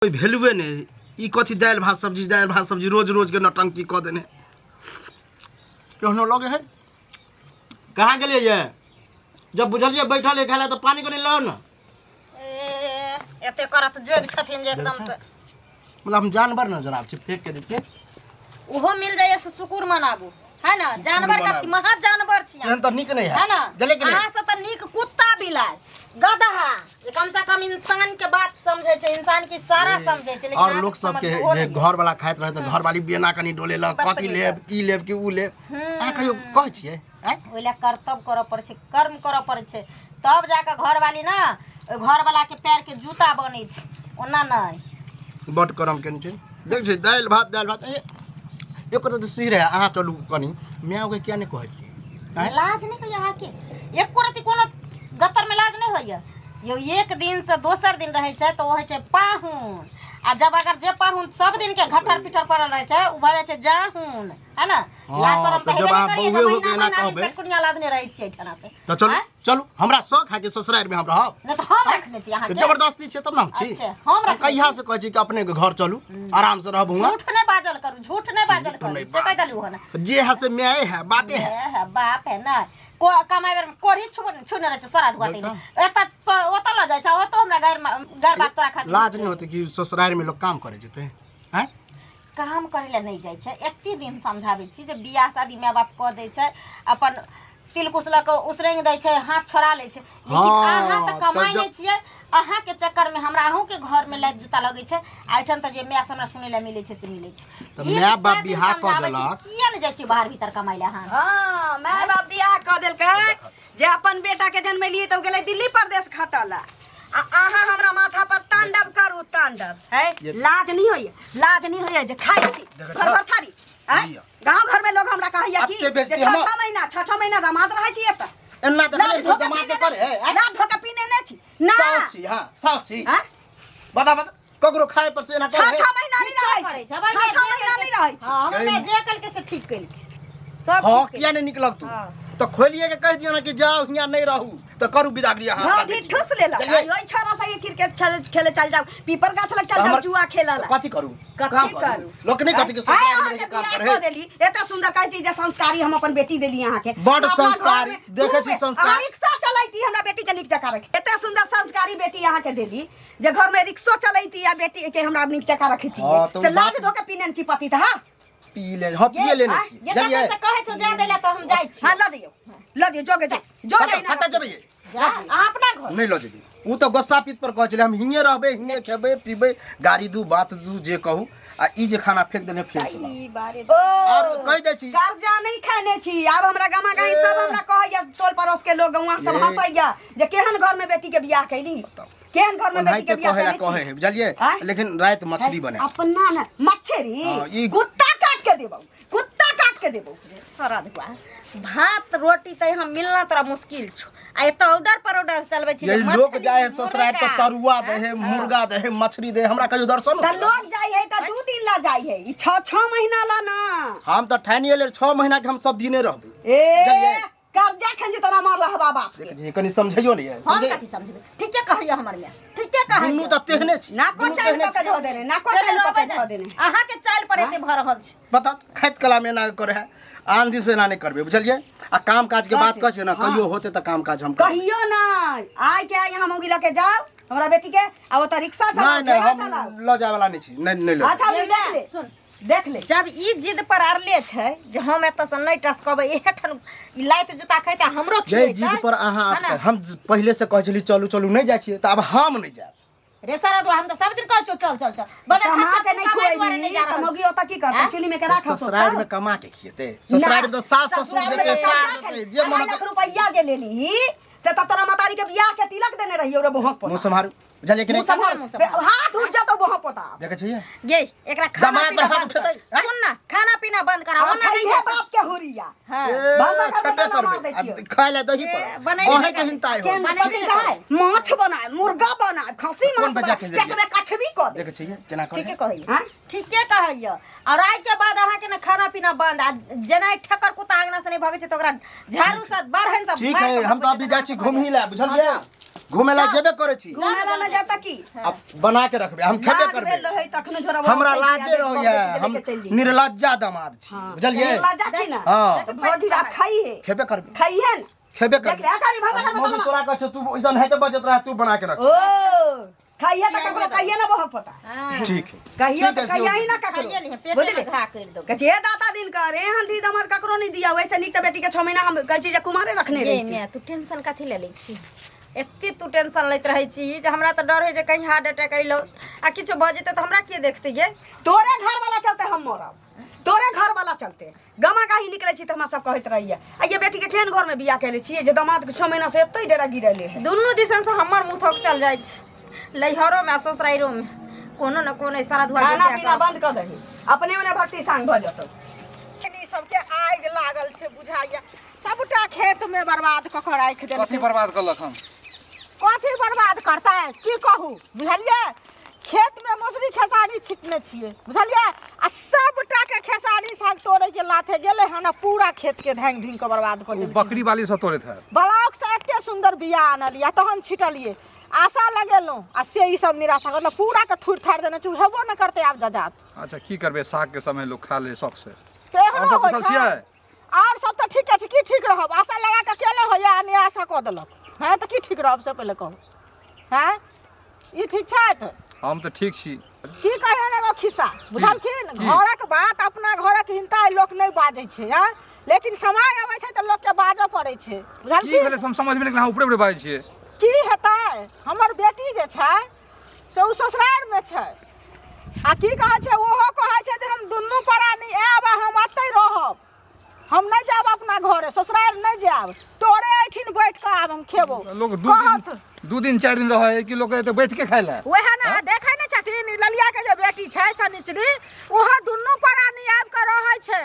कोई वैल्यूए नहि ई कथी दालि भात सब्जी, दालि भात सब्जी रोज रोजके नौटंकी कऽ देने। केहनो लगे है। कहाँ गेलियै ये? जब बुझलियै बैठल है खाय तऽ पानि कनि लाउ ने। ए, एते करत जोग छथिन जे एकदम से। मतलब हम जानवर नजर आबै छै, फेंक के दै छियै। ओहो मिल जाइए से शुक्र मनाबू, है ना? जानवर कथी, महा जानवर छी एहन तऽ नीक नहि है ना? गेलै कि नहि? अहाँ से तऽ नीक कुत्ता बिलाइ गदहा जे कम से कम इंसान के बात समझै छै, इंसान के इशारा समझै छै, लेकिन और अहाँके लोक सबके समझ ओहो जे नहि। घर वाला खाइत रहे तऽ घर वाली बेना कनि डोलेलक, कथी लेब, ई लेब कि ऊ लेब, अहाँ कहियो कहै छियै? आँय? ओहि लए कर्तव्य करऽ पड़ै छै, कर्म करऽ पड़ै छै, तब जाकऽ घरवाली ने ओहि घरवाला के पैर के जूता बनै छै, ओना नहि। बड करम केने छै। देख छै दालि भात, दालि भात, ए एकर तऽ सही रहै। अहाँ चलू कनि मायके किया नहि कहै छियै? आँय? लाज नहि होइए अहाँके एको रति? कोनो गत्तरमे लाज नहि होइए यौ? एक दिनसँ दोसर दिन रहै छै तऽ ओ होइ छै पाहुन, आ जब अगर जे पाहुन सब दिनके घट्टर पिटर पड़ल रहै छै, ओ भऽ जाइ छै जाहुन, है ना? हाँ, लाज शरम तऽ तऽ जब हेबे अहाँ नहि करैए बौए जे होके महीना एना महीना दिन कहबै। पेटकुनिया लादने रहै छियै एहिठाम से। तऽ चलू। आँय? चलू, हमरा शौक है कि ससुरारिमे हम रहब। नहि तऽ हम रखने छी अहाँके? जबरदस्ती छै तब ने हम छी। अच्छा, हम रखने कहिया से कहै छी कि अपने के घर चलू, आराम से रहब हुआँ। झूठ नहि बाजल करू, झूठ नहि बाजल करू, नहि से कहि देलू हन। जे है से माय है, बापे है। है, है, बाप है ना को कमाइ बेर कोढ़ी छुबो छुने रहै छै सरा दुआ। एतऽ ओतऽ लऽ जाइ छै, ओतऽ हमरा गैर गैर बात तोरा खातिर। लाज नहि होतै कि ससुरारिमे लोक काम करै जेतै? आँय? काम करै लए नहि जाइ छै। एते दिन समझाबै छी जे बियाह शादी माय बाप कऽ दै छै, अपन तिलकुश लऽ कऽ उसरंगि दै छै, हाथ छोड़ा लै छै, लेकिन अहाँ तऽ तऽ कमाइ जब नहि छियै। अहाँके चक्करमे हमरा अहूँके घरमे लाइत जूता लगै छै, आ एहिठाम तऽ जे माय से हमरा सुनै लए मिलै छै से मिलै छै। तऽ एक माय बाप सए दिन बियाह कऽ समझाबै छी, देलक। किया नहि जाइ छियै बाहर भीतर कमाइ लए अहाँ? हाँ, माय बाप बियाह कऽ देलकै जे अपन बेटा के जन्मेलियै तऽ ओ गेलै दिल्ली परदेश खटऽ लए, आ अहाँ हमरा माथा पर तांडव करू, तांडव है। लाज नहीं होइए, लाज नहीं होइए जे खाइ छी देखै भर भर थारी हैं? लिअ। गांव घर में लोग हमरा कहैया कि अत्ते बेइज्जती जे छह हमर। छह महीना, छह छह महीना दामाद रहै छी एतऽ। एना तऽ लाज खाली धोखा दमाद पीने करे नहि है, छी। आँय? लाज धोखा पीने नहि छी ना। साउस छी, हाँ साउस छी। हैं? बता बता, ककरो खाए पर से एना छह करे है? छह महीना नहीं रहै करै छी, छै, हमर छह माय छह जे महीना केलकै- नहीं रहै छी। हाँ, हमर माय जे केलकै से ठीक केलकै सब। हाँ, ठीक किया नहीं निकलक तू? हाँ। तऽ खोलिए के कहि दियौ ने कि जाओ, हियाँ नहीं रहू तऽ करू बिदागरी अहाँ हाँ अपना भी बेटी। ठुस लेलक। चलिए। आई ओइ छोरा संगे क्रिकेट खेले खेले चल जाओ, पीपर गाछ लग चल तऽ जाओ, हमर- जुआ खेलऽ तऽ ला। कथी करू? कथी काम करू? लोक नहि कहतै कि आइ ससुराल अहाँके मे काम बियाह करे। कऽ देली, एते सुन्दर कहै छी जे संस्कारी हम अपन बेटी देली अहाँके। बड अपना घरमे संस्कारी, देखै छी दू संस्कार। अहाँ रिक्शा चलैती, हमरा बेटी के नीक जकाँ रखी। एते सुन्दर संस्कारी बेटी अहाँके देली जे घर में रिक्शो चलैती आ बेटी के हमरा नीक जकाँ रखती। हाँ, तऽ से ओ लाज बात- धोके पीने छी पति तऽ हाँ पी ले, हाँ पिए लेने आँय? छी। जे बुझलियै? तखन से कहै छौ जा दै लए तऽ हम जाइ छी। हाँ, लऽ जइयौ, लऽ जइयौ, जोगे जो जो। कतऽ कतऽ जेबै ये? जा अहाँ अपना घर। नहि लऽ जेबै। ओ तऽ गोस्सा पीत पर कहै छलै हम हियाँ रहबै, हियाँ खेबै पीबै, गाड़ी दू बात दू जे कहू, आ ई जे खाना फेंक देने फेर से लाउ। ई बारे ओ आरो कहि दै छी। कर्जा नहीं खेने छी। आब हमरा गामा गाई सब हमरा कहैया, टोल पड़ोस के लोग गौआ सब ए। हंसैया जे केहन घर में बेटी के बियाह कैली, केहन घर में बेटी ओनाहिते के बियाह कहै ला कैली कहै है, बुझलियै? आँय? लेकिन राति मछली बने अपना ने मछरी। हाँ, ई- कुत्ता काट के देबौ, कुत्ता काट के देबौ। तोरा देखुआ भात रोटी तऽ यहाँ मिलना तोरा मुश्किल छौ, आ एतऽ ऑर्डर पर ऑर्डर चलबै छी जे ये लोक मछली, जाए है ससुराल तऽ मुर्गा। तरुआ दे है, मुर्गा दे है, मछली दे है, हमरा कहियो दर्शन तऽ लोग जाइ है तऽ 2 दिन ला जाइ है, ई 6 6 महीना ला ना। हम तऽ ठानिए ले 6 महीना के हम सब दिने रहबै। ए बुझलियै? कर्जा खन जे तोरा मारला हवा बाप के। देख जी, कनि समझैयो नहीं है। हम समझै कथी समझबै? ठीके कहैया हमर माय, ठीके कहैया। दुनू तऽ तेहने छी। नाको दुनू चालि तेहने कऽ के छी। धऽ देने, नाको चालि कऽ के धऽ देने। अहाँके चालि पर एते भऽ रहल छै। बताउ, खाइत कला में एना करे है, आन दिन से एना नहीं करबै, बुझलियै? आ काम काज के बात कहै छै ने, कहियो होते तऽ काम काज हम करबै। कहियो नहीं, आइ के आइ हम उगी लऽ के जाओ हमरा बेटी के, आ ओतऽ रिक्शा चलाओ, नहीं नहीं, ठेला हम चलाओ। लऽ जाय वाला नहीं छी, नहीं नहीं लऽ अच्छा ये देख ले, सुन। देख ले। जब ई जिद पर अड़ले छै जे हम एतऽ से नहि टसकबै, एहेठन ई लाइत जूता खैतै हमरो जाय। खिएतै। जिद पर अहाँ है ना? अटकल। हम पहिले से कहै छली चलू चलू, नहीं जाइ छियै तऽ आब हम नहीं जायब। रे सारा दुआ, हम तऽ सब दिन कहै छियौ चल चल चल, बगैर कमा खर्चा के नहीं कमाइ दुआरे खुएली नहि जा तऽ रहल मौगी छी। ओतऽ की करतै? आँय? चुनी में के राखब ससुराल में कमा के खिएतै, ससुराल में तऽ सास ससुर देतै, सास देतै जे मन। 2.5 लाख रुपैया जे लेली से तऽ तोरा मतारी के बियाह के तिलक देने रहियौ रे बोहक पोता। मुँह सम्हारू, बुझलियै कि मुँह नहीं? सम्हार, मुँह सम्हार। हाथ उठ जातौ बोहक पोता। देखै छियै ये एकरा खाना दमाद पीना पर हाथ बंद कर। उठेतै, आँय? सुन ना, खाना पीना बंद करा, आ ओना नहीं खैहे जातौ। बाप के हुरिया। हाँ। ए, भाषा घर में खेबे ताला मार करबै। दै छियौ। आ खाय लए दही ए, पर बनेबे अहें के करबै। हिनताइ हो। केहन बनेबे पति रहै, माछ बनाए, मुर्गा बनाए, खस्सी कोन माछ बजा बनाए, के देलियै? पेट में कछबी कऽ दे। देखै छियै केना करे। ठीके कहैया। हाँ? ठीके कहैया। और आइ के बाद अहाँके ने खाना पीना बंद, आ जेना ठेकर कुत्ता अंगना से नहीं भगै छै तऽ ओकरा झाड़ू से बारहन से ठीक मारि है, कऽ हम तऽ भगबै अभी छै, जाइ छी घुमही लए, बुझलियै? हाँ। घूमे ला जेबे करै छी। घूमे ला न जाता की? अब बना के रखबे, हम खेबे लाज करबे। भेल रहै तखने झोरा हमरा लाजे रहैया, हम निर्लज्जा दामाद छी, बुझलियै? लज्जा छी ना। हाँ। तऽ भरि रात खाई है। खेबे करबे। खाई है न? खेबे देख करबे। ले, आचारी भाषा खा मम्मी तोरा कहै छौ, तू ऐसन है तऽ बजत रह, तू बना के रख। ओ खाइए तऽ ककरो कहिए ना बहक पता। हाँ। ठीक है। कहियो ठीक तऽ है, कहिया ही ना ककरो। खाइए नहीं, पेटे बुझली? में घा कर दो। कहै छी, हे दाता दिन कर एहन धी दमाद ककरो नहीं दिया, वैसे नीक तऽ बेटी के 6 महीना हम कहै छी जे कुमारे रखने ये रही। मैं तू टेंशन कथी ले लै छी? एते तू टेंशन लैत रहै छी जे हमरा तऽ डर होइ जे कहीं हार्ट अटैक अइलो आ किछो भऽ जेतै तऽ हमरा के देखतै गे? तोरे घर वाला चलते हम मरब, तोरे घर वाला चलते गमा गाही निकले छी तऽ हमरा सब कहैत रहैया आ ये बेटी के केहन घर में बियाह केले छियै जे दमाद के 6 महीना से एते डेरा गिरले है। दुनू दिसन से हमर मुँह थक चल जाइ छै, लैहरो में आ ससुराइरो में कोनो न कोनो सारा धुआ खाना पीना बंद कऽ दही, अपने मने भक्ति सांग भऽ जेतौ। ई सबके आगि लागल छै बुझाइया, सबटा खेत में बर्बाद कऽ कऽ राखि देलकै। कथी बर्बाद करलक हम? कथी बर्बाद करतै की कहू, बुझलियै? खेत में मौसरी खेसारी छिटने छियै, बुझलियै? आ सबटा के खेसारी साग तोड़े के लाथे गेलै हन आ पूरा खेत के धांग ढींग के बर्बाद कऽ ओ देलकै। बकरी वाली सब तोड़ैत हैत। ब्लॉक से एते सुंदर बिया आनलियै तहन छिटलियै, आशा लगेलहुँ आ से ई सब निराशा, मतलब पूरा के थुरि थारि देने छै, हेबो नहि करतै आब जजात। अच्छा की करबै, साग के समय लोग खा ले शौक से। तऽ एहनो आओर सब होइ कुशल छै? छियै? आओर सब तऽ ठीके छै, की ठीक रहब, आशा लगा कऽ केले होइया आ निराशा कऽ देलक। हँ तऽ की ठीक रहब से पहिले कहू। हँ ई ठीक छथि? हम तऽ ठीक छी। की कहियन एगो खिस्सा, बुझलखिन? की? घरक बात अपना घरक हिनता लोक नहि बाजै छै, हँ, लेकिन समय अबै छै तऽ लोकके बाजऽ पड़ै छै, की बुझलखिन? भेलै से हम समझबे नहि केलहुँ, अहाँ ऊपरे ऊपरे बाजै छियै। की हेतै, हमर बेटी जे छै से ओ ससुरारिमे छै आ की कहै छै, ओहो कहै छै जे हम दुनू प्राणी आयब आ हम एतहि रहब, हम नहि जायब अपना घरे, ससुरारि नहि जायब, तोरे एहिठिन बैठ कऽ आब हम खेबो। लोग 2 दिन कहत। 2 दिन 4 दिन रहै कि लोग एतऽ बैठ के खाइ लए? वएह ने देखै नहि छथिन, ई ललिया के जे बेटी छै सनिचरी, ओहो दुनू प्राणी आबि कऽ रहै छै,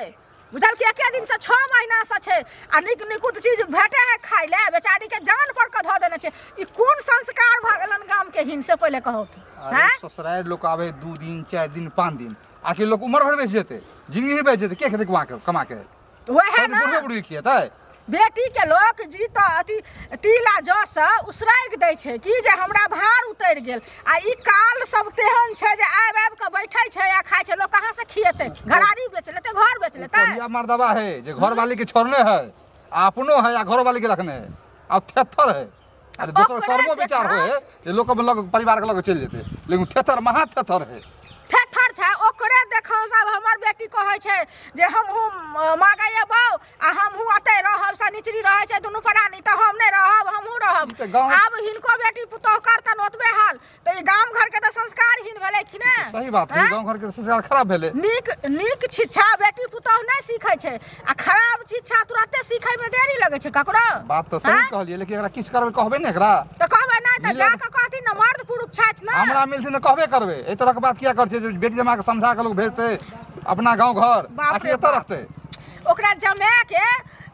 बुझल कि एके दिन से 6 महीना से छै आ नीक निकुत चीज भेटे है खाइ लए, बेचारी के जान पर के धऽ देने छै। ई कोन संस्कार भऽ गेलन गाम के हिन से पहिले कहू तऽ? अरे हैं? ससुरारि लोग आबै 2 दिन 4 दिन 5 दिन, आखिर लोग उम्र भर बेच जेतै, जिंदगी भर बेच जेतै, के खेतै कमा के, कमा के? वएह सब ना। बुढ़े बुढ़ी खियेतै। बेटी के लोक जी तऽ अथी तिला जौ से उसरागि दै छै कि जे हमरा भार उतरि गेल, आ ई काल सब तेहन छै जे आबि आबि कऽ बैठै छै आ खाइ छै, लोक कहाँ से खियेतै? घरारी बेच लेतै, घर बेच लेतै। कोरिया मर्दबा है जे घर वाली के छोड़ने है, आ अपनो है आ घर वाली के रखने है, आ थेथर है। अरे दोसर ओकरे शर्मो विचार देखा होए जे लोक लग परिवार के लग चलि जेतै, लेकिन थेथर महा थेथर है। थेथर छै ओकरे देखौ सब। हमर बेटी कहै छै जे हमहूँ माँगै अयबौ आ हमहूँ एतै रहब, शनिचरी रहै छै दुनू प्राणी तऽ हम नहि रहब, हमहूँ रहब। ई तऽ गाँव- आब हिनको बेटी पुतोह करतन ओतबे हाल, तऽ ई गाम घर के तऽ संस्कारहीन भेलै कि ने? सही बात है, आँय? गाँव घर के संस्कार खराब भेलै। नीक नीक शिक्षा बेटी पुतोह नहि सीखै छै आ खराब शिक्षा तुरते सीखै में देरी लगै छै ककरो। बात तऽ सही आँय? कहलियै, लेकिन एकरा किछु करबै कहबै ने एकरा? तऽ कहबै नहि तऽ मिलत- जा कऽ कहथिन ने, मर्द पुरुष छथि ने। हमरा मिलथिन तऽ कहबे करबै। एहि तरहके बात किया करै छियै जे बेटी जमा के समझा के लोग भेजतै अपना गाँव घर, बाप आखिर रे एतऽ बाप। रखतै? ओकरा जमा के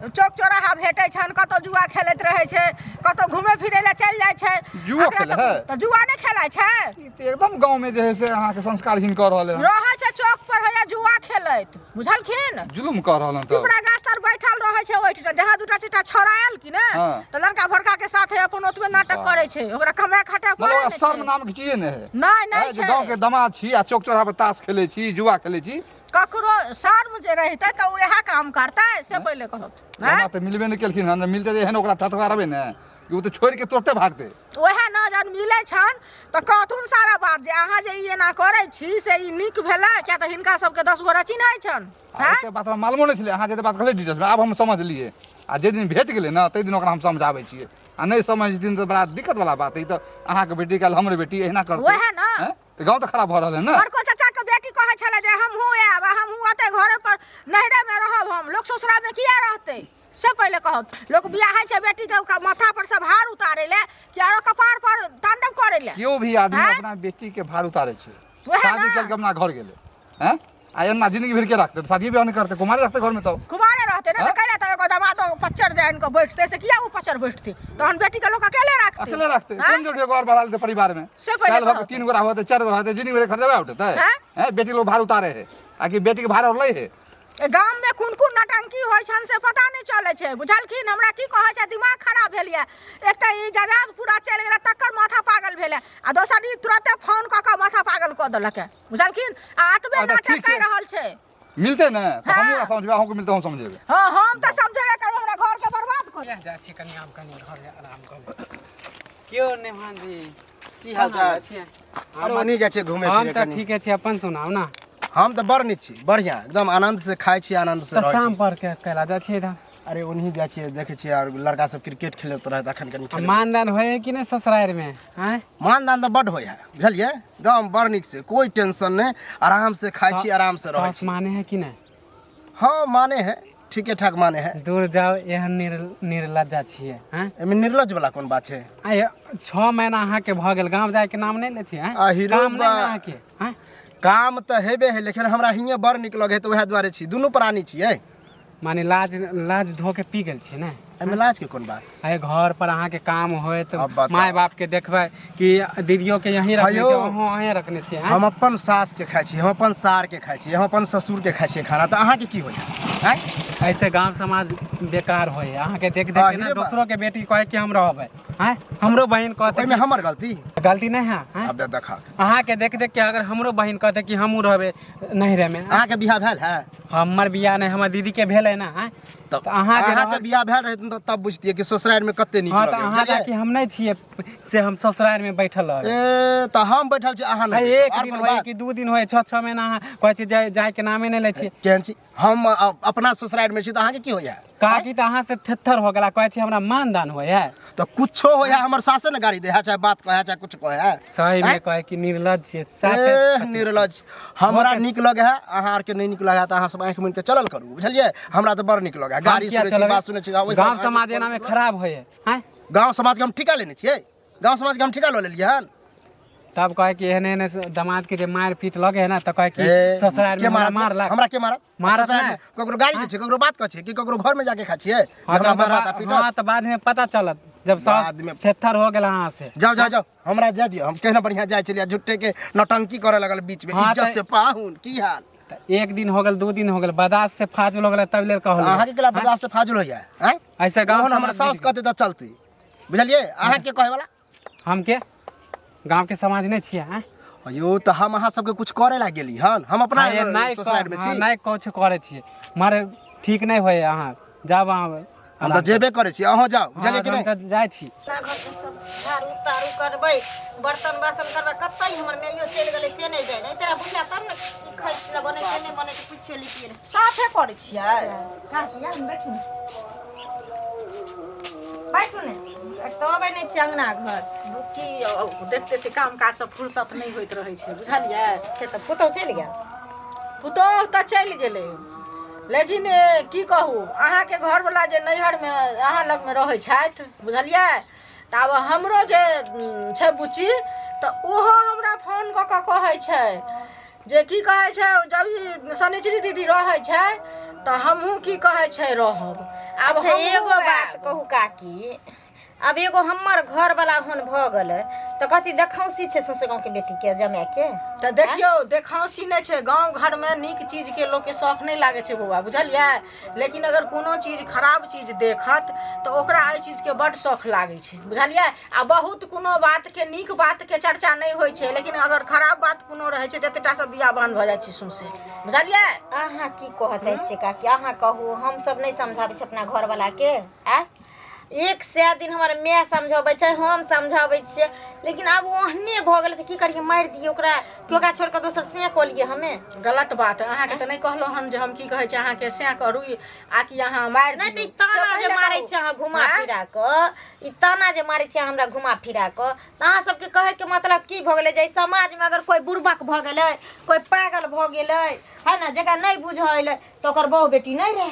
चौक चौराहा भेटै छनि, कतौ जुआ खेलैत रहै छै, कतौ घूमे फिरै लए चलि जाइ छै। जुओ एकरा खेलै तऽ- है? तऽ जुआ नहि खेलाइ छै? ई तऽ एकदम गाँव में जे है से अहाँके संस्कारहीन कऽ रहल है। रहै छै चौक पर होइया जुआ खेलैत, बुझलखिन? जुलुम कऽ रहल हन तऽ। पिपरा गाछ तर बैठल रहै छै ओहिठाम, जहाँ दूटा चारिटा छौड़ा आयल कि ने हाँ। तऽ लड़का भड़का के साथे अपन ओतबे नाटक वाह। करै छै, ओकरा कमाए खटाए मतलब पड़ै ओकरा नहि शर्म छै। नाम के चीजे नहि है। नहि, नहि है, जे छै। गाँव के दमाद छी आ चौक चौराहा पर ताश खेलै छी, जुआ खेलै छी। ककरो शर्म जे रहितै तऽ ओ इएह काम करतै से पहिले कहत। हमरा तऽ मिलबे नहि केलखिन हन, मिलतै तऽ एहन ओकरा थथकारबै ने कि ओ तऽ छोड़ि के तुरते भागतै। वएह ने, जहन मिलै छनि तऽ कहथुन सारा बात जे अहाँ जे ई एना करै छी से ई नीक भेलै, किया तऽ हिनका सबके 10 गोरा चिन्है छनि। आ एते बात हमरा मालूमो नहि छलै, अहाँ जते बात कहलियै डिटेल्समे आब हम समझलियै। आ जे दिन भेट गेलै ने ताहि दिन ओकरा हम समझाबै छियै, आ नहि समझथिन तऽ बड़ा दिक्कत वाला बात। ई तऽ अहाँके बेटी काल्हि हमरे बेटी एहिना करतै। वएह ने। हैं? तऽ गाँव तऽ खराब भऽ रहल है ने। बड़को चाचा के बेटी कहै छलै जे हमहूँ आयब आ हमहूँ ओतै घरे पर नैहरे मे रहब, हम लोक ससुरा मे किया रहतै से पहिले कहत। लोक बियाहै छै बेटी के ओकरा माथा पर से भार उतारै ले कि आरो कपार पर तांडव करै ले। केओ भी आदमी हैं? अपना बेटी के भार उतारै छै, वएह शादी ना। करके अपना घर गेलै, हैं? आ एना जिंदगी भर के रखते शादी ब्याह नहीं करते, कुमारे रखते घर में तो कुमारे रहते ना। हाँ? तऽ कैला तऽ एगो दमाद पच्चर जानि कऽ बैठते से किया ओ पच्चर बैठते, तहन बेटी के लोक अकेले राखते। अकेले रखते। हाँ? कोन जरूरी एगो और बढ़ा लेते परिवार में? से पहिले काल्हि भऽ कहत। 3 गोरा होते 4 गोरा होते, जिंदगी भर खर्चा उठते। हाँ? हैं? बेटी लोग भार उतारे है, आकि बेटी के भार और लै है। गाम में कोन कोन नटंकी होइ छन से पता नहीं चलै छै बुझलखिन। हमरा की कहै छै दिमाग खराब भेल यऽ। एक तऽ ई जजात पूरा चलि गेलै तकर माथा पागल भेलै आ दोसर ई तुरते फोन कऽ कऽ माथा पागल कऽ देलक बुझलखिन। आ एतबे अच्छा, नाटक ठीक छै। कहि रहल छै। मिलतै ने तऽ हाँ। हमहूँ समझबै, अहूँके मिलतै हम समझेबै। हँ हम तऽ समझेबे करब, हमरा घरके बर्बाद कऽ जा जाइ छी कनि, आब कनि घर आराम कर। केओ नहि भांजी, की हाल चाल छियै? अरे ओनी जाइ छियै घूमे हम फिरे तऽ कनि। ठीके छी, अपन सुनाउ ने। हम तऽ बड़ नीक छी, बढ़िआँ एकदम आनन्द से खाइ छी, आनन्द से तऽ रहै शाम छी। पर के कैला जाइ छियै इधर? अरे ओनही जाइ छियै, देखै छियै आर लड़का सब क्रिकेट खेलैत रहत अखन कनि आ खेलबै। मानदान होइ है कि नहि ससुरारि में? आँय मानदान तऽ बड होइ है बुझलियै, एकदम बड़ नीक से, कोई टेंशन नहि, आराम से खाइ छी, आराम से रहै सास छी। माने है कि नहि? हाँ माने है, ठीके ठाक माने है। दूर जाओ, एहन निर्लज्जा छियै। आँय एहिमे निर्लज वाला कोन बात छै? आइ 6 महीना अहाँके भऽ गेल, गाँव जायके नाम नहि लै छियै? आँय? आ हीरो काम नहि बा- ने अहाँके? आँय काम तऽ हेबे है, लेकिन हमरा हियाँ बड़ नीक लगे है तऽ उएह दुआरे छी, दुनू प्राणी छियै। माने लाज लाज धो के पी गेल छियै ने? एहिमे लाज के कोन बात? आइ घर पर अहाँके काम होयत, अब बताउ। माय बाप के देखबै कि दीदियो के यहीं रखने हयौ। छियै, अहूँ अहें रखने छियै? आँय? हम अपन सास के खाइ छी, हम अपन सार के खाइ छी, हम अपन ससुर के खाइ छियै खाना, तऽ अहाँके की होइया? आँय ऐसे गांव समाज बेकार होय है। अहाँके देख देख के ना आहिरे बा। दोसरो के बेटी कहे कि हम रहबै। आँय हमरो बहिन कहते ओहिमे हमर गलती? गलती नहीं है? आँय? अब देखा अहाँके देख देख के अगर हमरो बहिन कहते कि हमहूँ रहबै नैहरे में। अहाँके बियाह भेल है? हमर बियाह नहि, हमर दीदी के भेल है ना। आँय? तब तऽ अहाँके अहाँके बियाह भेल रहै तऽ तब बुझतियै कि ससुरारि में कते नीक हाँ तऽ लगै अहाँ बुझलियै? कि हम नहि छियै से हम ससुरारि में बैठल रहबै? ए तऽ हम बैठल छी, अहाँ नहि एक बैठब। आर दिन कोन होय बात? कि 2 दिन होय, 6 महीना अहाँ कहै छी जाय जायके नामे नहि लै छियै। केहन छी? हम अपना ससुरारि में छी तऽ अहाँके की होइया? काकी तऽ अहाँ से थेत्थर हो गेला, कहै छी हमरा मानदान होय है। तऽ कुछो होइया, हमर सासे ने गाड़ी दे है, चाहे बात कहे चाहे कुछ कहे है। सही में आँय? कहै कि निर्लज छियै ए साफे। निर्लज। हमरा नीक लगे है, अहाँ आरके नहि नीक लगे है तऽ अहाँ सब आँखि मुनि के चलल करू बुझलियै। हमरा तऽ बड़ नीक लगे है, गाड़ी किया सुनै छी, चलेबै? बात सुनै छी, ओहि सब गाँव अहाँके समाज एना में खराब होय है। आँय गाँव समाज के हम ठीका लेने छियै, गाँव समाज के हम ठीका लऽ लेलियै हन। तब कहे कि एहने एहने दामाद के जे मार पीट लगे है ना तऽ कहे कि ए, ससुरारि के में हमरा मारत? मारलक। हमरा के मारत? मारत ससुरारि नहि। में ककरो गाड़ी दै छियै, ककरो बात कहै छियै कि ककरो घर में जाके खाइ छियै जे हाँ हमरा तऽ मारत आ पीटत? हाँ तऽ बाद में पता चलत जब सास बाद में- थेत्थर हो गेल अहाँ से। जाओ जाओ जाओ, हमरा जाय दियौ, हम केहना बढ़िया जाइ छलियै, झूठे के नौटंकी करे लगल बीच में। हाँ, इज्जत तऽ- से पाहुन की हाल? तऽ एक दिन हो गेल, 2 दिन हो गेल, बर्दाश्त से फाजुल हो गेल तब लेल कहलहुँ। अहाँके केला बर्दाश्त से फाजुल होइया? आँय ऐसे गाँव ओहन हमर समाज सास कहतै तऽ चलतै बुझलियै। अहाँके कहै वाला? हम के गाँव के समाज नहि छियै? आँय अयो तऽ हम अहाँ सबके कुछ करे ला गेली हन? हम अपना हाँ, ये नहि ससुरारि में हाँ, छी, नहि कुछ करै छियै, मारे ठीक नहि होय, अहाँ जाब अहाँ। हम तऽ जेबे करै छी, अहाँ जाउ बुझलियै हाँ, कि हम नहि? तऽ जाइ छी। अपना घरके सब झाड़ू ताड़ू करबै, बर्तन बासन करबै, कतऽ हमर माइयो चलि गेलै से नहि जाइ, नहि तेरा बुझला तब ने की खाइ लए बनै छै नहि बनै छै कुछो लितियै ने। साफे करै छियै। काकी आब बैठू ने, बैठू ने, एक तऽ अबै नहि छियै अङ्गना घर। की देखते छै, काम काज सब फुर्सत नहि होइत रहै छै बुझलियै। से तऽ पुतहु चलि गेल? पुतोहु तऽ चलि गेलै, लेकिन की कहू, अहाँके घरवला जे नैहरमे अहाँ लगमे रहै छथि बुझलियै, तऽ आब हमरो जे छै बुच्ची तऽ ओहो हमरा फोन कऽ कऽ कहै छै जे की कहै छै, जब ई शनिचरी दीदी रहै छै तऽ हमहूँ की कहै छै रहब। आब अच्छा हमहूँ एगो बात आयब। कहू काकी, आब एगो हमर घरवला होन भऽ गेलै तऽ कथी देखौंसी छै सौंसे गाँवके बेटीके जमायके? तऽ देखियौ, देखौंसी नहि छै, गाँव घरमे नीक चीजके लोकके शौख नहि लागै छै बौआ बुझलियै, लेकिन अगर कोनो चीज खराब चीज देखत तऽ ओकरा एहि चीजके बड्ड शौख लागै छै बुझलियै। आ बहुत कोनो बातके नीक बातके चर्चा नहि होइ छै, लेकिन अगर खराब बात कोनो रहै छै तऽ एतेटा सब बियाबान भऽ जाइ छै सौंसे बुझलियै। अहाँ की कहऽ चाहै छियै काकी? अहाँ कहू, हमसब नहि समझाबै छियै अपना घरवलाके? आँय 100 दिन हमर माय समझाबै छै, हम समझाबै छियै, लेकिन आब ओहने भऽ गेलै तऽ की करियै? मारि दियै ओकरा कि ओकरा छोड़ि कऽ दोसर से कऽ लियै हमे? गलत बात। अहाँके तऽ नहि कहलहुँ हम जे हम की कहै छै अहाँके सएह करू आ कि अहाँ मारि नहि तऽ ई दियौ। से ताना जे पहिले मारै कहू। छै अहाँ घुमा आँय? फिरा कऽ, ई ताना जे मारै छै हमरा घुमा फिरा कऽ, तऽ अहाँ सबके कहैके मतलब की भऽ गेलै जे एहि समाजमे अगर कोइ बुड़बक भऽ गेलै, कोइ पागल भऽ गेलै है ने, जकरा नहि बुझऽ एलै तऽ ओकर बहु बेटी नहि रहै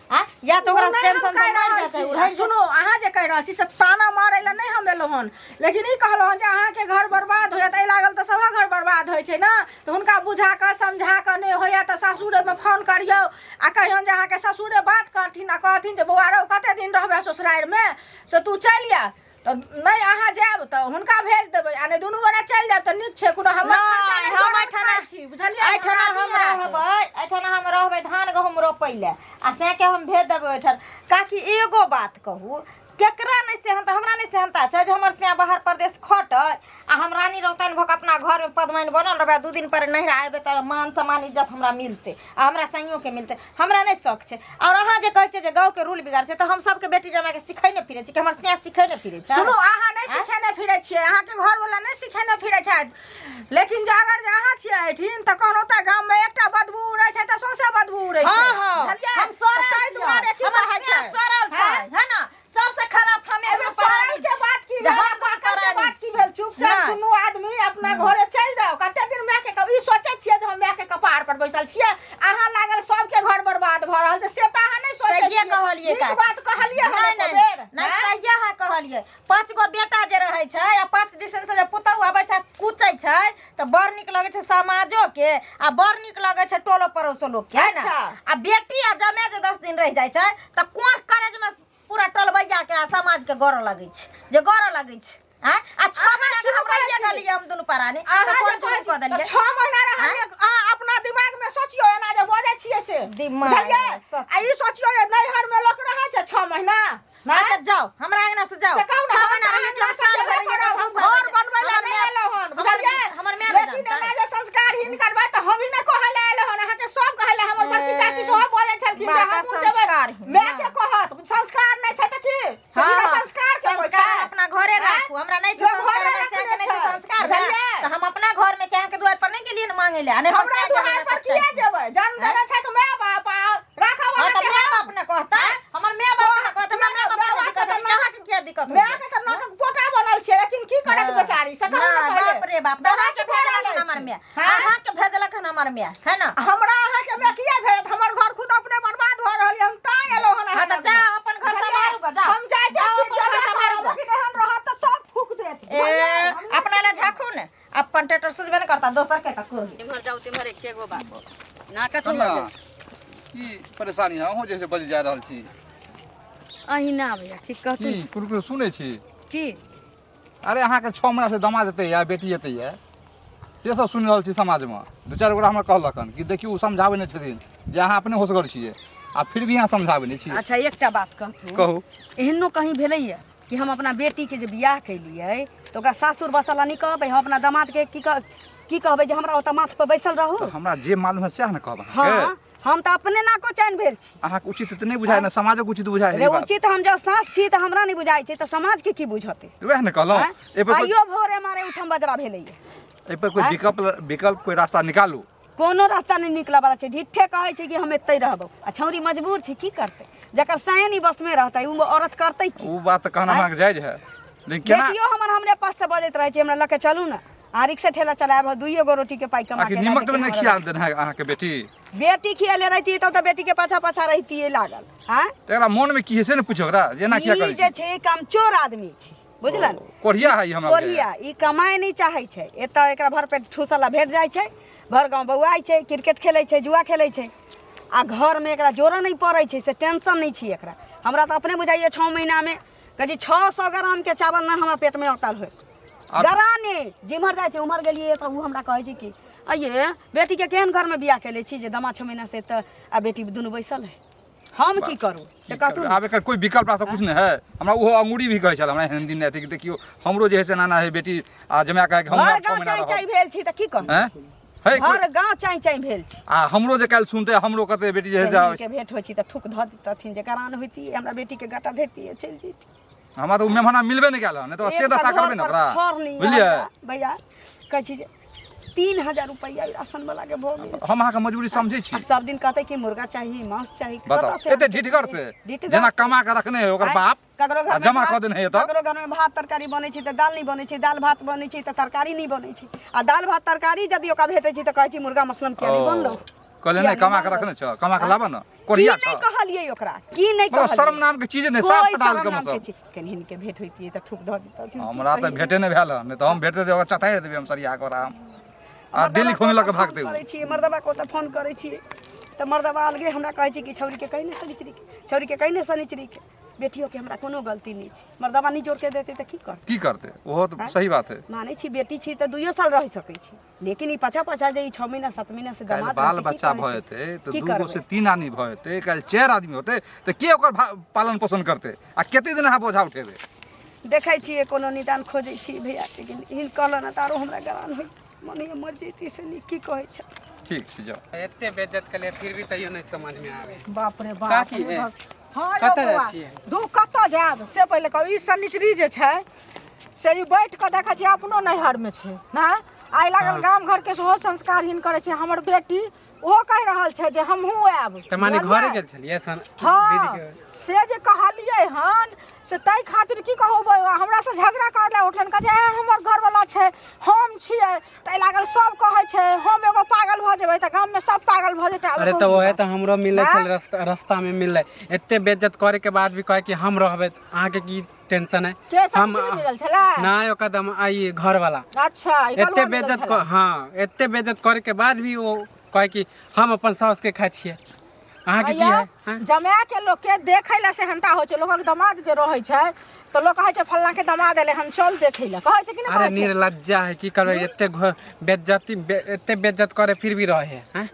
आ या तऽ ओकरा ओ नहि हम टेंशन कहि से मरि रहल जाय छी। छै आ सुनू, अहाँ जे कहि रहल छी से ताना मारै लए नहि हम एलहुँ हन, लेकिन ई कहलहुँ हन जे अहाँके घर बर्बाद होयत एहि लागल तऽ सभक घर बर्बाद होइ छै ने, तऽ हुनका बुझा कऽ समझा कऽ नहि होइए तऽ सासुरेमे फोन करियौ आ कहियौन जे अहाँके ससुरे बात करथिन आ कहथिन जे बौआ रौ कते दिन रहबै ससुरारिमे, से तू चलि आ। तऽ नहि अहाँ जायब तऽ हुनका भेज देबै आ नहि दुनू गोरा चलि जायब तऽ नीक छै कोनो हमर खर्चा नहि नहि हम जोड़ल एहिठाम खाइ छी बुझलियै एहिठाम हमरा हम नहि हैत। रहबै एहिठाम हम रहबै धान गहूम रोपै लए आ सएके हम भेज देबै ओहिठाम काकी एगो बात कहू केकरा नहि सेहनता हमरा नहि सेहनता छै जे हमर सैया बाहर परदेश खटै आ हम रानी रौताइन भऽ कऽ अपना घरमे पदमाइन बनल रहबै आ दू दिन पर नैहरा अयबै तऽ मान सम्मान इज्जत हमरा मिलतै आ हमरा सैयोके मिलतै हमरा नहि शौक छै आओर अहाँ जे कहै छियै जे गाँवके रूल बिगाड़ छै तऽ हम सबके बेटी जमाइके सिखै नहि फिरै छी कि हमर सैया सिखै नहि फिरै छै सुनू अहाँ नहि सिखेने फिरै छियै अहाँके घरवला नहि सिखेने फिरै छथि लेकिन जे अगर जे अहाँ छियै एहिठिन तऽ कहलहुँ तऽ गाममे एकटा बदबू उड़ै छै तऽ सौंसे बदबू उड़ै छै हाँ हाँ बुझलियै हम सड़ल तऽ ताहि छियै। दुआरे की हमर कहै सैया छै सड़ल छै हैं? है ना सबसे खराब हमे एहिमे दुनू सड़ल प्राणी के बात की जे भेल हम आ दुनू पाकल के प्राणी बात की छी। भेल चुपचाप नहि। दुनू आदमी अपना घरे चलि जाउ कते दिन माय के ई सोचै छियै जे हम माय के कपार पर बैसल छियै अहाँ लागल सबके घर बर्बाद भऽ रहल छै से तऽ अहाँ नहि सोचै सहिए छियै कहलियै नीक काकी। बात कहलियै हम नहि एको नहि बेर नहि हैं? सहिए अहाँ कहलियै पाँच गो बेटा जे रहै छै आ पाँच दिसन से जे पुतहु आबै छै आ कुचै छै तऽ बड़ नीक लगै छै समाजो के आ बड़ नीक लगै छै टोलो पड़ोसो लोक के है ने अच्छा। आ बेटी आ जमे जे 10 दिन रहि जाइ छै तऽ कोढ़ करेज में पूरा टोलबैया के आ समाज के गौर लगै छै जे गौर लगै छै आँय? आ छओ अहाँ महीना के शुरू हम करै रहिए छी। गेलियै हम दुनू प्राणी अहाँ तऽ जे कोन कहै चीज छी कऽ तऽ देलियै 6 महीना रहलियै अहाँ अपना दिमाग में सोचियो एना जे बजै छियै से दिमाग बुझलियै में सोच- आ ई सोचियो जे नैहर में लोक रहै छै 6 महीना अच्छा जाओ हमरा अंगना से जाओ से कहू ने छओ हम महीना तऽ रहियै कि हम अंगना से साल जेबे भर रहियै करब, कि हम हम दू साल घर रहियै। बनबै लए हमर नहि माय- एलहुँ हन हमर बुझलियै हमर माय नहि लेकिन जानतै। एना जे संस्कारहीन करबै तऽ हम ही नहि कहै लए एलहुँ हन अहाँके सब कहै लए हमर बड़की चाची सेहो बजै छलखिन जे बड़का हमहूँ जेबै संस्कारहीन, माय के कहत संस्कार नहि छै तऽ की से बिना संस्कार के होइ संस्कार छै हम अपना घरे आँय? राखू हमरा नहि छै लोक संस्कार घरे हमरा रखने से के नहि छै छै, संस्कार बुझलियै? तऽ हम अपना घर में चाहे के दुआर पर नहि गेलियै ने मांगे ले आ नहि हमरा दुआर पर किया जेबै जन्म देने छै तऽ माय बाप आ राखब हां तऽ अहाँके माय हम। बाप ने कहता हमर माय बाप ने कहता हमरा माय बाप के दिक्कत है अहाँ के किया दिक्कत माय के तऽ नाकक पोटा बनल छै लेकिन की करत बेचारी से कहू ने पहिले बाप रे बाप दवा अहाँ से के भेजलक भेजल हन हमर माय हाँ? अहाँ के भेजलक हन हमर माय है ना हमरा अहाँके माय किया भेजत हमर घर खुद अपने बर्बाद भऽ रहल यऽ हम तां एलहुँ हन हाँ अहाँ तऽ लग। जा अपन घर बुझलियै? सम्हारू गऽ जाओ हम जाइते जाओ छी अपन घर जेबे सम्हारू करब गऽ। लेकिन एहन रहत तऽ सब थूक देत ए अपना ले झाखू ने अपन टेटर सुझबे ने करता दोसर के तऽ कोई इम्हर जाउ तिम्हर एके गो बात नाकच कनिया की परेशानी है अहूँ जे छै बजि जा रहल छी अहिना भैया की कहतू की कोनो कोनो सुनै छी की अरे अहाँके 6 महीना से दमाद एतै या बेटी एतै या से सब सुनि रहल छी समाजमे दू चारि गोरा हमरा कहलक हन कि देखियौ ओ समझाबै नहि छथिन जे अहाँ अपने होशगर छियै आ फिर भी अहाँ समझाबै नहि छियै अच्छा एकटा बात कहतू कहू एहनो कहीं भेलैया कि हम अपना बेटीके जे बियाह केलियै तऽ ओकरा सासुर बसल नहि कहबै हम अपना दामादके की कह की कहबै जे हमरा ओतऽ माथ पर बैसल रहू तऽ हमरा जे मालूम है सएह ने कहब अहाँके हँ हम तऽ अपने नाको चैन भेल छी अहाँके उचित तऽ नहि बुझाय ने समाजक उचित बुझाय रे उचित हम जब सास छी तऽ हमरा नहि बुझाइ छै तऽ समाजके की बुझतै वएह ने कहलहुँ आँय? एहिपर कोइ आइयो भोरे मारे उठम बजरा भेलैया एहिपर कोइ विकल्प विकल्प कोइ रास्ता निकालू कोनो रास्ता नहि निकलऽ वाला छै ढिट्ठे कहै छै कि हम एतै रहबौ आ छौरी मजबूर छै की करतै जकर सैन बसमे रहतै ओ औरत करतै की ओ बात तऽ कहना अहाँके जायज है लेकिन केना बेटियो हमर हमरे पास से बजैत रहै छै हमरा लऽ के चलू ने आ रिक्शा ठेला चलायब दुइयो गो रोटी के पाइ कमा आखिर के नीमक लाबे तऽ के नहि हमरा खिया देने है अहाँके बेटी बेटी खियले रहितियै तब तऽ बेटी के पाछा पाछा रहितियै लागल आँय तऽ एकरा मोनमे की है से ने पूछो ओकरा जे एना किया ई करै जे छी छै कामचोर आदमी छै बुझलन कोढ़िया है ई हमरा बुझाइया। कोढ़िया ई कमाइ नहि चाहै छै एतऽ एकरा भर पेट ठूसला भेट जाइ छै भर गाँव बौआइ छै क्रिकेट खेलै छै जुआ खेलै छै आ घरमे एकरा जोड़ऽ नहि पड़ै छै से टेंशन नहि छै एकरा हमरा तऽ अपने बुझाइए 6 महीनामे कहै छी 600 ग्रामके चावल नहि हमरा पेटमे अटल होइ गराने जिम्हर जाइ छै उम्हर गेलियै तऽ ओ हमरा कहै छै कि अइये बेटीके केहन घरमे बियाह केले छी जे दमा 6 महीना से तऽ आ बेटी दुनू बैसल है हम की करू से कहतू ने। आब एकर कोई विकल्प रास्ता कुछ नहीं है हमरा ओहो अंगूरी भी कहै छल हमरा एहन दिन अथी देखियौ हमरो जे है से नाना है बेटी आ जमा कहे कि हम भर 6 गाँव महीना चाँइ चाँइ रहब भेल छी तऽ की कहू हैं है कोई भर गाँव चाँइ चाँइ भेल छी आ हमरो जे काल्हि सुनते हमरो कहते बेटी जे है से के भेंट होइ छी तऽ थूक धऽ दितथिन जे करान होइतियै हमरा बेटीके गटा धैतियै चलि जैतियै हमरा तऽ ओ मेहमाना मिलबे नहि कयल हन नहि तऽ से एकटा दशा घर करबै ने पर ओकरा खर नहि बुझलियै हमरा, भैया कहै छी जे 3000 रुपैआ ई राशन वाला के भऽ गेल हम अहाँके मजबूरी समझै छी आ सब दिन कहतै कि मुर्गा चाही मांस चाही बताउ कतऽ से एते आनतै? ढिठगर से ढिठगर जेना से। कमा के रखने है ओकर आँय, बाप ककरो घर आ में जमा भात- कऽ देने है एतऽ ककरो घर में भात तरकारी बनै छै तऽ दाल नहि बनै छै दाल भात बनै छै तऽ तरकारी नहि बनै छै आ दाल भात तरकारी यदि ओकरा भेटै छै तऽ कहै छै मुर्गा मसलम किया नहि ओ, बनलौ कहले किया नहि नहि कमा के बनलौ? रखने छ कमा के लाबऽ ने की कोढ़िया नहि छ कहलियै ओकरा की नहि मतलब कहलियै शर्म नाम के चीज नहि साफ कोइ पटाल शर्म के नाम के मतलब चीज केनहिन के भेंट होइतियै तऽ थूक धऽ दितथिन हमरा तऽ भेटे नहि भेल हन नहि तऽ हम भेटते तऽ ओकरा चतारि देबै हम सरिया कऽ ओकरा हम आ डेली खोंगे लऽ कऽ भागतै ओ करै छियै मर्दबा के ओतऽ फोन करै छियै तऽ मर्दबा अलगे हमरा कहै छै कि छौरीके कहि ने शनिचरीके छौरीके कहि ने शनिचरीके बेटियोके हमरा कोनो गलती नहि छै मर्दबा नहीं जोड़ के देते तऽ की करतै की करतै ओहो तऽ सही बात है मानै छी बेटी छी तऽ दुइयो साल रहि सकै छी लेकिन ई पछा पछा जे ई 6 महीना 7 महीना से काल्हि दमाद बाल रहतै, की बच्चा कहै भऽ छै? जेतै तऽ की दू गो करबै? से तीन आदमी भऽ जेतै काल्हि चारि आदमी होतै तऽ के ओकर पालन पोषण करतै आ कते दिन अहाँ बोझा उठेबै देखै छियै कोनो निदान खोजै छी भैया लेकिन हिन कहलन तऽ आरो हमरा गरान होइ मन होइए मरि जैती से नीक की कहै छै ठीक छै जाउ एते बेइज्जत केलिए फिर भी तैयो नहीं समझ में आवे बाप रे बाप काकी हे। हाँ यौ कतऽ जाइ बौआ, छियै? धू कतऽ जायब से पहिले कहू ई शनिचरी जे छै से ई बैठ कऽ देखै छियै अपनो नैहरमे छै नहि आइ लागल गाम घरके सेहो संस्कारहीन करै छै हमर बेटी ओहो कहि रहल छै जे हमहूँ आयब तऽ माने बुझलियै? घरे गेल छलियै सन हँ दीदी के से जे कहलियै हन से ताहि खातिर की कहू बौआ हमरासँ झगड़ा कर लए उठलनि कहै छै "ए, हमर घरवला छै हम छियै ताहि लागल सब कहै छै हम एगो पागल भऽ जेबै तऽ गाममे सब पागल भऽ जेतै आब अरे कहू तऽ ओहे बौआ। तऽ हमरो मिललै आँय? छल रास्ता रास्तामे मिललै एते बेइज्जत करे के बाद भी कहे कि हम रहबै तऽ अहाँके की टेंशन है के सब हम चीज मिलल छलै नहि ओकर दम आई घरवाला अच्छा ई एते कलुआ मिलल बेइज्जत छलै। हाँ एते बेइज्जत करे के बाद भी वो कहे कि हम अपन साउस के खाइ छियै अहाँके की भैया, है हाँ? जमाए के लोक के देखै लए सेहनता होइ छै लोकक दमाद जे रहै छै तऽ लोक कहै छै फल्लाँ के दमाद एलै हम चल देखै लए कहै छै कि नहि अरे कहै छै निर्लज्जा है की करबै एते बेइज्जती एते बेइज्जत करे फिर भी रहे है हाँ?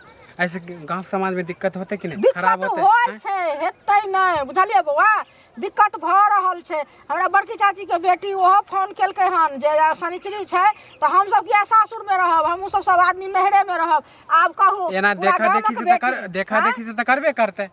ऐसे गांव समाज में दिक्कत होते कि नहीं खराब दिक्कत होते होइ हाँ? छै हेतै नहि बुझलियै बौआ दिक्कत भऽ रहल छै हमरा बड़की चाचीके बेटी ओहो फोन केलकै हन जे शनिचरी छै तऽ हमसब किया सासुरमे रहब हमहूँ सब सब आदमी नैहरेमे रहब आब कहू एना पूरा देखा गामक देखी से तऽ कर बेटी, देखा आँय? देखी से तऽ करबे करते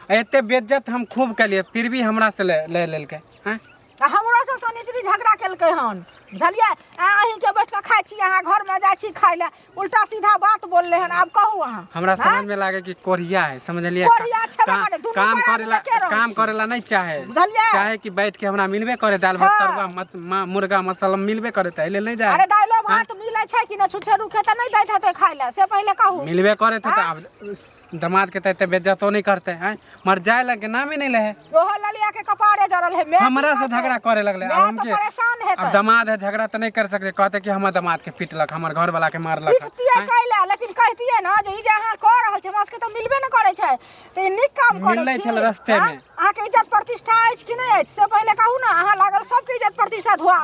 आ एते बेइज्जत हम खूब केलिए फिर भी हमरा से ले ले लेलकै हैं आ हमरो सब शनिचरी झगड़ा केलकै हन बुझलियै आ अहीँके बैठ कऽ खाइ छी अहाँ घरमे जाइ छी खाइ लए उल्टा सीधा बात बोलले हन आब कहू अहाँ हमरा समझ में लागे कि कोरिया है समझलिए कोढ़िया छेबे करे, दुनू काम प्राणी करेला एके रहै काम छै। करेला नहीं चाहे बुझलियै? चाहे कि बैठ के हमरा मिलबे करे दाल भात हाँ। तरुआ मुर्गा मसाला मिलबे करे त एले नहीं जाए अरे दाइलो भात मिलै छै कि नहि छुछे रूखे तऽ नहि दैत हेतै खाइ लए से पहिले कहू मिलबे करे थे तो अब दामाद के त एते बेइज्जतो नहीं करते हैं मर जाए लगे नाम ही नहीं ले ओहो ललिया के कपारे जरल है मैं हमरा से झगड़ा करे लगले मैं अब हम तो के परेशान अब हेतै दामाद है झगड़ा तो नहीं कर सकते कहते कि हमर दामाद के पिटलक हमर घर वाला के मारलक पिटतियै कैला लेकिन कहतियै ना जे ई जे अहाँ कऽ रहल छी हमरा सबके तऽ मिलबे नहि करै छै तऽ ई नीक काम करै मिललै छी छल रस्ते मे। आँय? अहाँके इज्जत प्रतिष्ठा अछि कि नहि अछि से पहिले कहू ने अहाँ लागल सबके इज्जत प्रतिष्ठा धोआ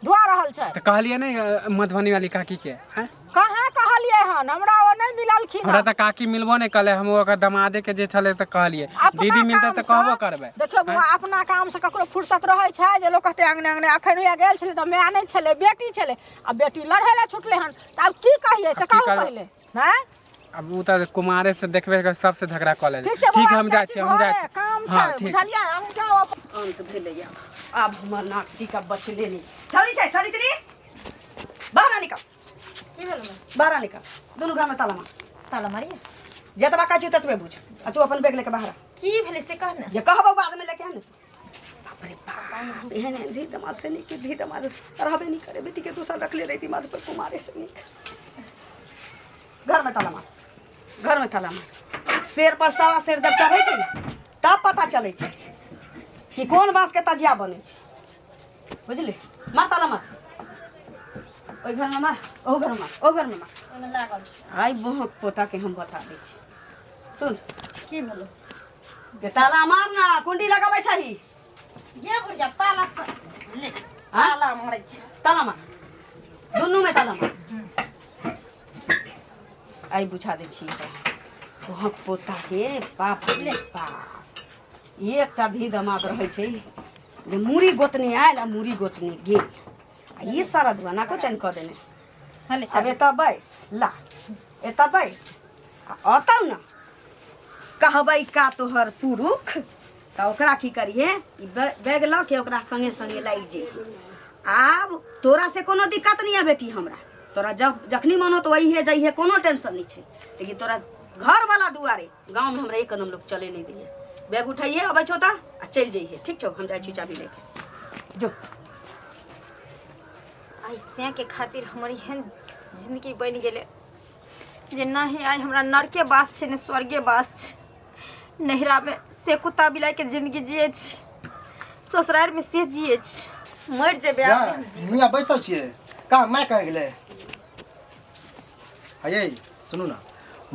धुआ रहल छै तऽ कहलियै नहि मधुबनी वाली काकी के आँय? कहाँ कहलियै हन हमरा ओ नहि मिललखिन हमरा तऽ काकी मिलबो नहि कलै हम ओकर दमादे के जे छलै तऽ कहलियै अपना दीदी मिलतै तऽ कामसँ- कहबो करबै देखियौ बौआ अपना काम से ककरो फुर्सत रहै छै जे लोक कहतै अंगने अंगने अखन हुआ गेल छलै तऽ माय नहि छलै बेटी छलै आ बेटी लढ़ै लए छुटलै हन तऽ आब की कहियै से आब की कहू करबै? पहिले आँय आब ओ तऽ कुमारे से देखबे कर सबसे झगड़ा कऽ लेल ठीक छै ठीक बौआ हम जाइ छी हम जाइ घरे, छी काम हाँ छै ठीक बुझलियै अहूँ जाउ अपन अंत भेलै आब आब हमर नाक टीका बचले नहि छौरी छै सरित्री बाहर निकल की भेल बाहर निकल दुनू घर में ताला मार ताला मारिए जतबा कहै छियौ ततबे बुझ आ तू अपन बैग लेके बाहर आ। की भेलै से कह ने जे कहबौ बाद में लेके आ ने बाप रे बाप एहन एहन धी दमाद से नीक धी दमाद रहबे नहीं करे बेटी के दूसर रखले रही माधुपर कुमारे से नीक घर में ताला मार घर में ताला मार शेर पर सवा शेर जब चढ़ै छै ने तब पता चलै छै कि कोन बाँस के तजिया बनै छै बुझली मार ताला मार ओहि घरमे मार ओहू घरमे मार ओहू घरमे मार ओहिमे लागल आइ बहक पोता के हम बता दै छी सुन की भेलो के ताला मार ना कुंडी लगाबै छही ये बुढ़िया ताला ले हाँ? ताला मारै छै ताला मार दुनू में ताला मार आइ बुझा दै छी बहक पोता के बाप रे बाप एकटा भी दमाद रहै छै जे मूड़ी गोतनी आयल आ मूड़ी गोतनी गेल आ ई सारा दुआ नाको चैन कऽ देने हले आब चल एतऽ बैस ला एतऽ बैस आ अतौ ने कहबै का तोहर पुरुख तऽ ओकरा की करिहे ई बैग लऽ के ओकरा संगे संगे लागि जइहे आब तोरा से कोनो दिक्कत नहीं है बेटी हमरा तोरा जब जखनी मन हो तो वही है जइहे कोनो टेंशन नहीं छै लेकिन तोरा घर वाला दुआरे गाँव में हमरा एक कदम लोग चले नहीं दिए बैग उठाइए अबै छौ तऽ आ चलि जइहे ठीक छौ हम जाइ छी चाबी लेके जो ऐसे के खातिर हमर एहन जिंदगी बनि गेलै जे नहि आइ हमरा नरके बास छै ने स्वर्गे बास छै नैहरामे से कुत्ता बिलाइके जिंदगी जियै छी ससुरारिमे से जियै छी मरि जेबै जा आब नहि हम जीबै। मियाँ बैसल छियै कहाँ माय कहाँ गेलै हयै सुनू ने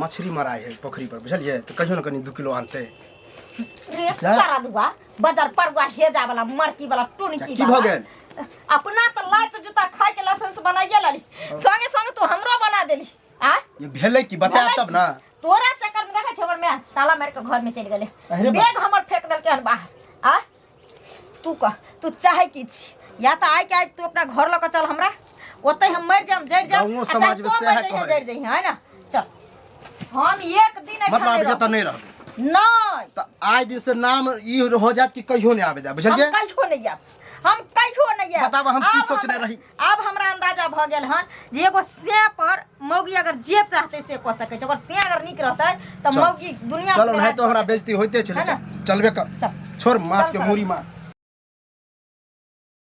मछली मराइ है पोखरि पर बुझलियै तऽ कहियो ने कनि 2 किलो आनतै रे सारा दुआ बदर परुआ हेजा वाला मरकी वाला टुनकी की भऽ गेल? अपना तऽ लात जूता खाय के लाइसेंस बनाइए लली, संगे संगे तू हमरो बना देली। आ ये भेलै की बतायब तब ना। तोरा चक्कर में देखै छै हमर माय ताला मारि के घर में चलि गेलै, अरे बा। बैग हमर फेंक देलकै हन बाहर। आ तू कह, तू चाहे की छी? या तऽ आइ के आइ तू अपना घर लऽ कऽ चल हमरा, ओतै हम मरि जाम जरि जाम, गाँवो आ चाहे समाजमे तों सएह मरि जइहें, कहै। जरि जइहें, है ना? चल, हम एक दिन एहिठाम मतलब नहि आब जतऽ रहब। नहि रहबै? नहि। तऽ आइ दिन से नाम ई हो जायत कि कहियो नहि आबे देब, हम बुझलियै? कहियो नहि आयब, हम कहियो नहि आयब। बताबऽ हम की आब सोचने रही? आब हमरा अंदाजा भऽ गेल हन जे एगो से पर मौगी अगर जे चाहतै से कऽ सकै छै। ओकर से अगर नीक रहतै तऽ चल। मौगी दुनिया चल, ओनाहितो हमरा बेइज्जती होइते छलै। है ना? चलबे कर। चल। छोड़ माछ चल के सर। मूड़ी मार।